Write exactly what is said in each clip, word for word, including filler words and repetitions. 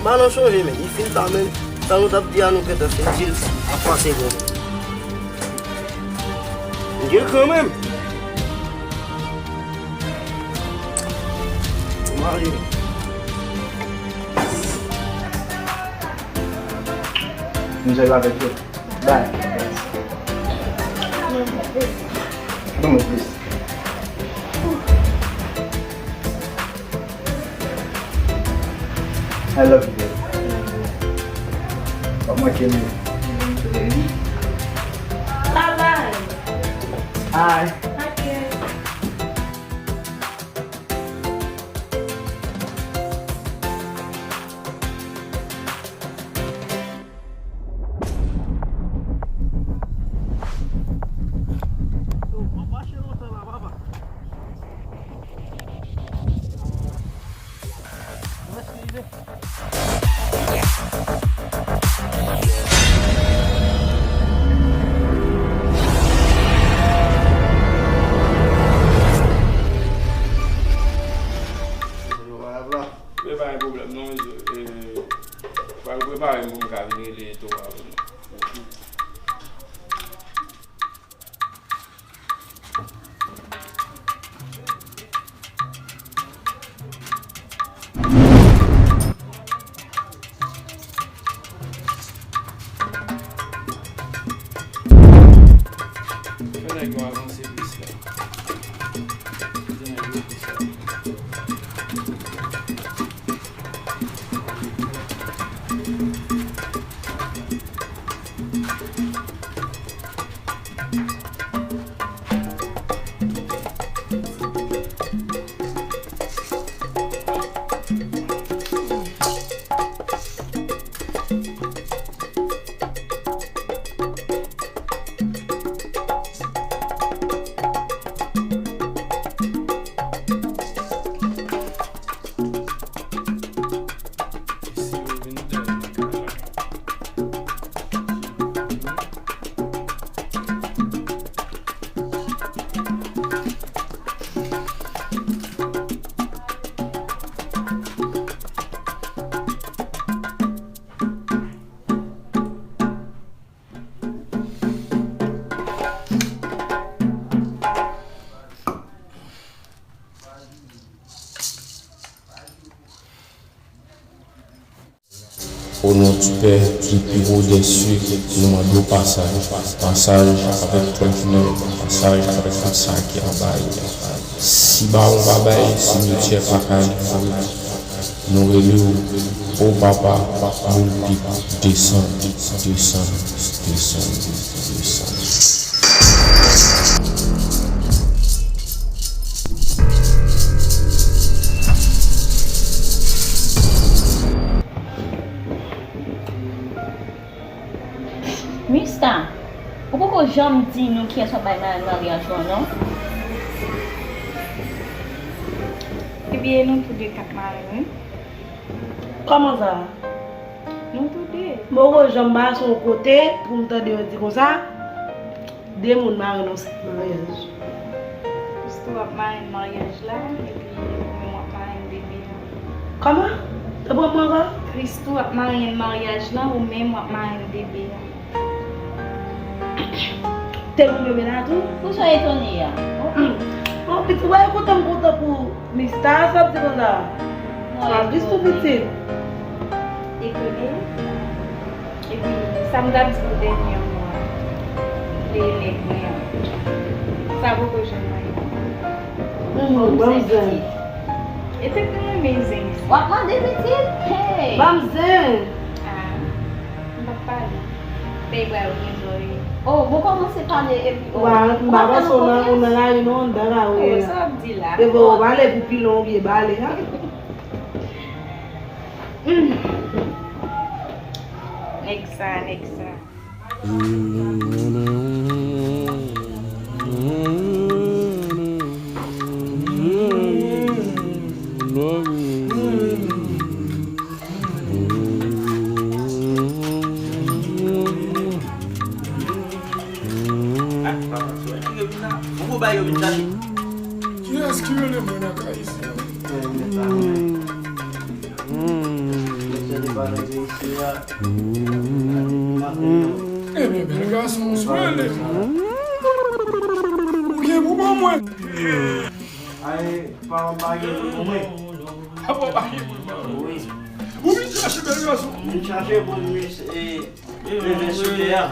Mal an chanje, men. Li fin ta, men. Sa nou t ap di a, nou gentan fin di l ap pase bon. M gen kanmenm. Mari. Mizè yo avèk yo. Bye. Ban mwen plis. I love you, baby. But more kill me. Bye bye. Hi. Okay. Yo, pa gen pwoblèm non, mesye. E, pral prepare m pou m ka vin rele Towa pou nou. Fè nèg yo avanse plis la. Fè nèg yo plis la. O non du Père ki pi wo dè sye, nou mande w pasaj, pasaj avèk flè funèb, pasaj avèk tout sa ki anba yo. Si bawon pa bay, simityè pa ka livre. Nou rele w, o papa, boul pik, desann, desann, desann, desann. Mista, ou poko janm di nou kiyès w ap bay marenn maryaj ou an, non? Ebyen, nou tou de k ap marenn, wi. Kòman sa? Nou tou de. M poko janm mache yon kote pou m tande yo di konsa, de moun marenn yon sèl maryaj. Christo ap marenn maryaj la, epi ou menm w ap marenn bebe a. Kòman? Reprann mwen ankò? Christo ap marenn maryaj lan, ou menm w ap marenn bebe a. Te pou bebe la tou? Poukisa w etone a? Bon, pitit, w pa kontan, m kontan pou Mista sa ap di konsa. Sa tris tou pitit. Etone. Epi, sa m t ap di pou dènyèman an, de nèg mwen an. Sa poko janm anyen. Ban m zen. E tèt mwen renmen zen. W ap mande pitit? Hey! Ban m zen. Ah, m p ap pale. Fè bra yo gen dòy. Oh, bon, kòmanse pale epi, oh, m pa panse w nan, ou nan lari non, anndan lari w ye la. Sa w ap di la? E bon, w pale pou pilon oubyen bale, ha? Nèg sa, nèg sa. Kiyès ki rele mwen nan kay isi a? Ebyen, bèl gason, sou rele. Ou gen pou ban mwen. Ay, pa w pa gen pou mwen. Apa w pa gen pou mwen? Wi. Ou vin chache bèl gason. Vin chache pou nou, e, leve sou tè a.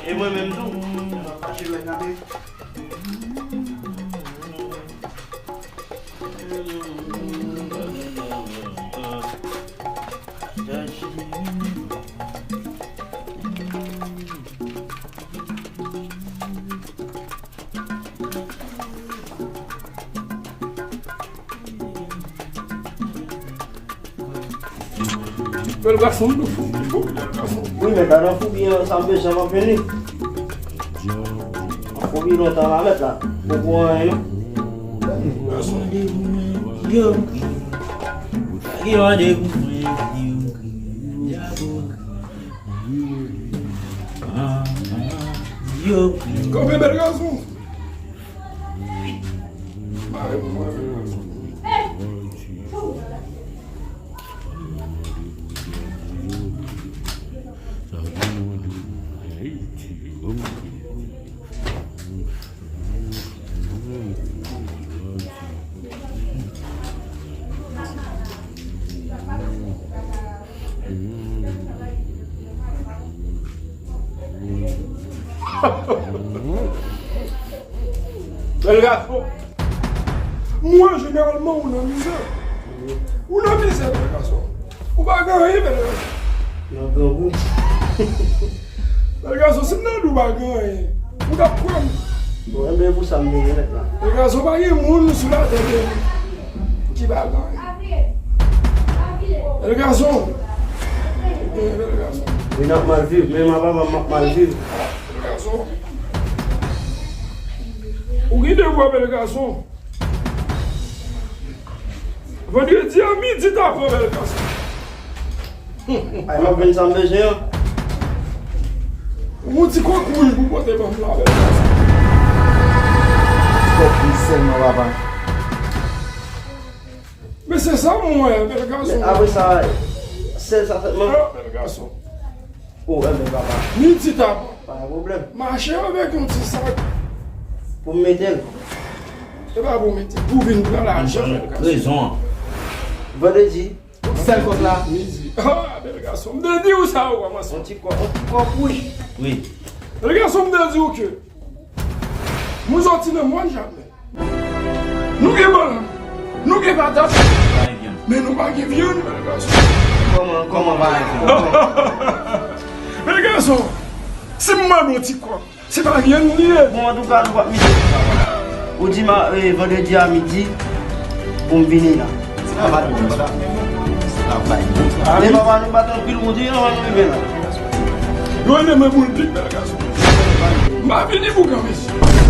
E mwen menm tou, m ap chache lè kanpe. Bèl gason, nou fou, nou fou, bèl gason. Wi, men gade fou byen, sa m bezwen, m ap vini. Fou byen lontan la, mèt la. Poko anyen, non. Gason. Yo. Yo, yo. Yo. Kanpe, bèl gason. Mare pou mwen, bèl gason. Bèl gason. Mwen, jeneralman, ou nan mizè. Ou nan mizè, bèl gason. Ou pa gen anyen, bèl gason. Nan grangou. Bèl gason, si m nan di w pa gen anyen, ou t ap kwè m. Bon, enben, pou sa m vini nèt la. Bèl gason, pa gen moun sou latè ki pa gen anyen. Bèl gason. Bèl gason. Wi, n ap mal viv. Menm a papa m ap mal viv. Bèl gason. Ou gen devwa, bèl gason. Vandredi a midi ta pran, bèl gason. Ay, m ap jwenn sa m bezwen an. Yon ti kòk wouj pou pote ban m la, bèl gason. Ti kòk wouj sèlman, papa. Men se sa m wè, bèl gason. Men apre sa, sèl sa sèlman. Ah, bèl gason. O, enben, papa. Midi ta pran. Pa gen pwoblèm. Mache avèk yon ti sak. Pou m mete l. Se pa pou mete, pou vin pran lajan, bèl gason. Rezon an. Vandredi, sèl kòk la. Midi. Ah, bèl gason. M te di w sa, ou kòmanse. Yon ti kòk, yon ti kòk wouj. Wi. Bèl gason, m te di w ke nou soti nan mwa de jan. Nou gen bannann, nou gen patat, men nou pa gen vyann, bèl gason. Kòman, kòman pa gen vyann? Bèl gason, si m mande w ti kòk, se pa vyann li ye. Bon, antouka, nou p ap mete. Ou di ma, eh, vandredi a midi, pou m vini la. Se pa bat bon, se pa. Se pa bay bon. Men papa, nou bat anpil, ou di, non, nou rive la. Yo rele mwen boul pik, bèl gason. M pa vini pou gran mesye.